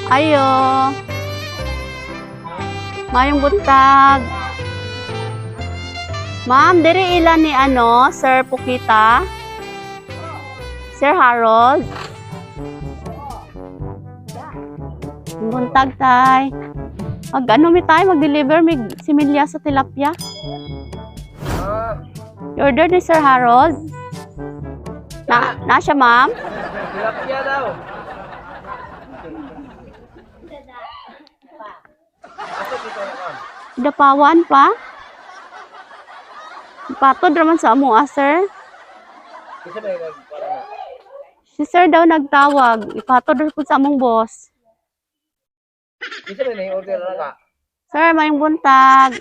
Ayo. Mayong buntag. Ma'am, diri ila ni ano, Sir Pukita? Sir Harold? Buntag tay. Pag ano mi tayo, mag-deliver mig similya sa tilapia. Order ni Sir Harold. Na siya, ma'am? Tilapia daw. Asa dito na, ma'am? Dapawan pa? Patod raman sa amo, ah, sir. Isa ba yung nagpara na? Si sir daw nagtawag. Ipatod ra pud sa among boss. Isa ba yung order na ka? Sir, mayong buntag.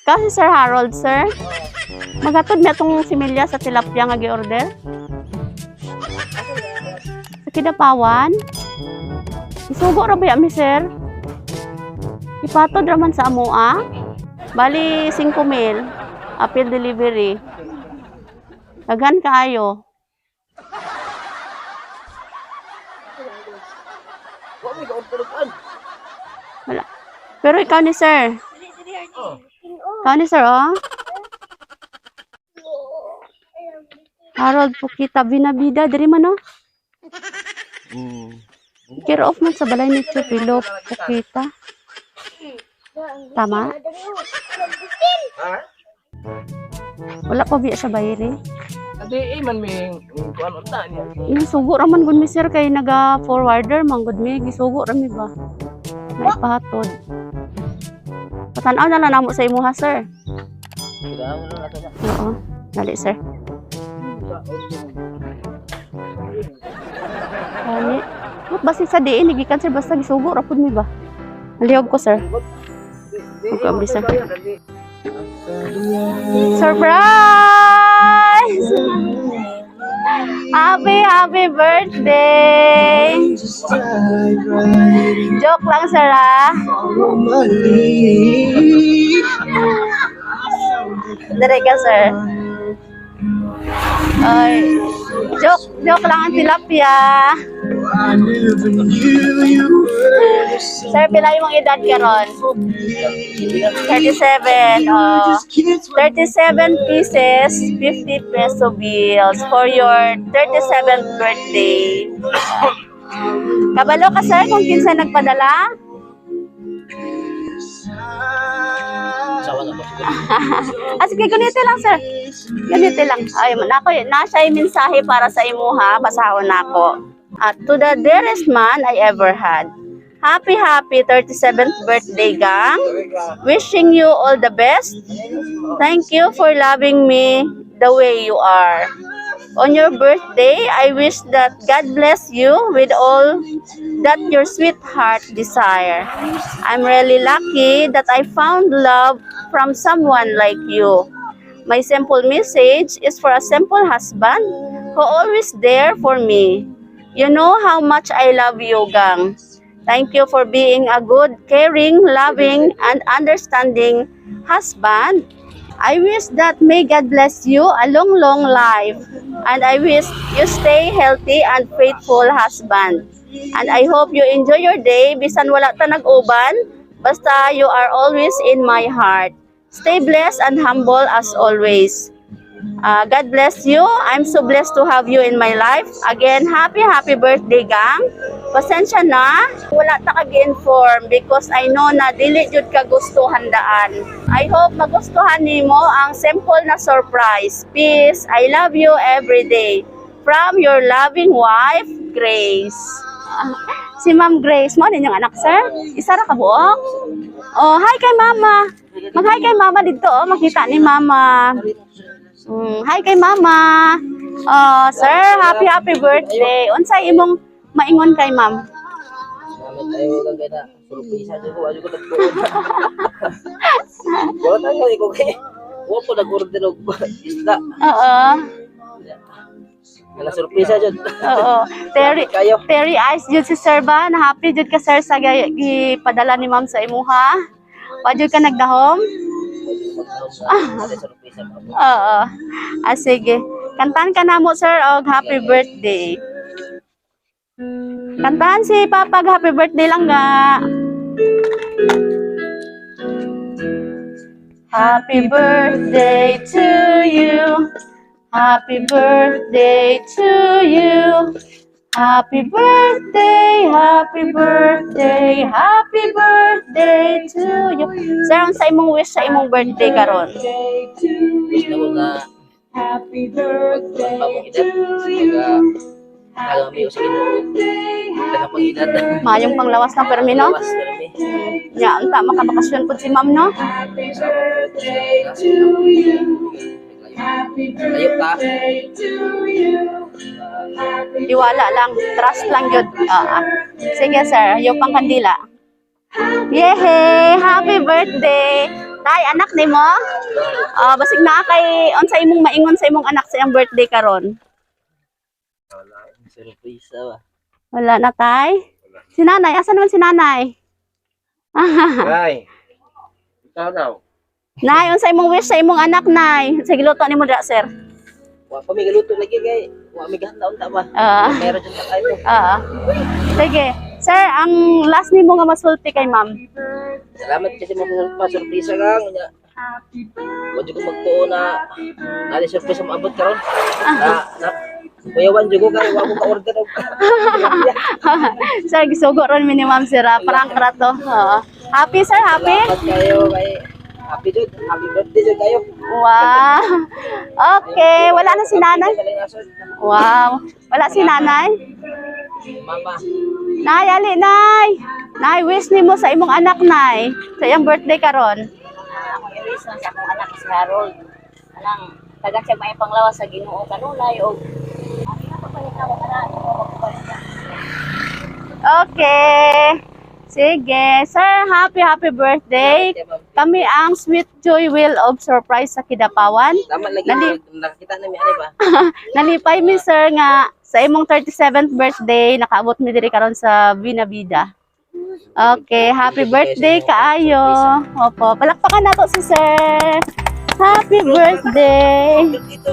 Ikaw si Sir Harold, sir? Maghatod niya tong similya sa tilapia nga gi-order? Sa Kidapawan? Isugo ra ba ya mi, sir? Ipatod ra man sa amo, ah? Bali, 5 mil. Appeal delivery. Daghan kaayo. Wa mi ka-order og an. Wala. Pero ikaw ni sir. Oh. Ikaw ni sir, oh. Harold Pukita Binabida, diri man, oh. Care off man sa balay ni Chupilo Pukita. Tama? Ha? Wala pa biya sa bayri. Adi eh man mi kuan unta niya. Gisugo ra man gud mi, sir, kay naga forwarder man gud mi, gisugo ra mi ba. Naipahatod. Patan-aw na lang namo sa imuha, sir. Kailangan na nato na. Oo. Dali, sir. Ani. But basta sa diin, gikan sir, basta gisugo ra pud mi ba. Alihog ko, sir. Magkaabli, sir. Surprise! Happy, happy birthday! Joke lang, sir, ah. Dire ka, sir. Ay, joke, joke lang ang tilapia. Sir, pila yung edad karon? 37. Oh. 37 pieces, 50 peso bills for your 37th birthday. Kabalo ka, sir, kung kinsa nagpadala? Sawa na ba siguro? Ah, sige, ganito lang, sir. Ganito lang. Ay, nako, nasa yung mensahe para sa imuha. Basahon na ako. At to the dearest man I ever had. Happy, happy 37th birthday, gang. Wishing you all the best. Thank you for loving me the way you are. On your birthday, I wish that God bless you with all that your sweetheart desire. I'm really lucky that I found love from someone like you. My simple message is for a simple husband who always there for me. You know how much I love you, gang. Thank you for being a good, caring, loving, and understanding husband. I wish that may God bless you a long, long life. And I wish you stay healthy and faithful husband. And I hope you enjoy your day bisan wala ta nag-uban, basta you are always in my heart. Stay blessed and humble as always. God bless you. I'm so blessed to have you in my life. Again, happy, happy birthday, gang. Pasensya na. Wala ta kag-inform because I know na dili jud ka gusto handaan. I hope magustuhan nimo ang simple na surprise. Peace. I love you every day. From your loving wife, Grace. Si Ma'am Grace, mo ninyong anak, sir? Isa ra ka buok? Oh, hi kay Mama. Mag-hi kay Mama dito, oh. Makita ni Mama. Hi kay Mama. Oh, sir, happy happy birthday. Unsay imong maingon kay ma'am? Salamat tayo lang kay na. Surpresa jud ko, ayo ko nagtuon. Wala tayo ko kay. Wa ko nag-order og isda. Oo. Wala surpresa jud. Oo. Terry, Kayo. Terry eyes jud si sir ba? Na happy jud ka, sir, sa gipadala ni ma'am sa imuha. Wa jud ka nagdahom? Surpresa pa. Oo. Ah, sige. Kantan ka namo, sir, og happy birthday. Kantahan si Papa, happy birthday, langga. Happy birthday to you. Happy birthday to you. Happy birthday, happy birthday, happy birthday to you. Sir, unsa imong wish sa imong birthday karon? Wish nako nga Happy pag pa mong birthday edad. to Maga you. tagang mi sa Ginoo. Daghang pang edad. Maayong panglawas na permi, no? Lawas permi. Nya, unta makabakasyon pud si ma'am, no? Happy birthday to you. Happy Layo ta. birthday to you. Happy Tiwala lang, trust lang yun. Ah, ah. Sige, sir, yung pang kandila. Yehey! Happy birthday! Tay, anak ni mo? Ah, basig na kay unsa imong maingon sa imong anak sa iyang birthday karon? Wala, surpresa ba. Wala na, tay. Si nanay, asa naman si nanay? Nay. Ikaw daw. Nay, unsa imong wish sa imong anak, nay? Sige, luto nimo dira, sir. Wa pa mi galuto lagi kay wa mi gahanda unta ba. Ah. Meron jud ta kayo. Ah. Sige. Sir, ang last nimo nga masulti kay ma'am. Salamat kasi mo pa surpresa kang nya. Wa jud ko magtuo na nali surpresa maabot karon. Na kuyawan jud ko kay wa ko ka-order og Sir, gisugo ron mi ni ma'am sir. Ah. Prank ra to. Oo. Happy, sir, happy? Salamat kayo kay happy jud, happy birthday jud kayo. Wow. Okay, wala na si nanay. Wow. Wala si nanay? Mama. Nay, ali, nay. Nay, wish nimo sa imong anak, nay. Sa iyang birthday karon. Ah, akong i-wish lang sa akong anak si Harold. Anang tagan siya may panglawas sa Ginoo kanunay og ang ina pa ako kana mo magpapalit niya. Okay. Sige. Sir, happy, happy birthday. Kami ang Sweet Joy Wheel of Surprise sa Kidapawan. Tama lagi nakakita na mi ani ba. Nalipay mi, sir, nga sa imong 37th birthday nakaabot mi diri karon sa Binabida. Okay, happy birthday kaayo. Opo, palakpakan nato si sir. Happy birthday. Dito.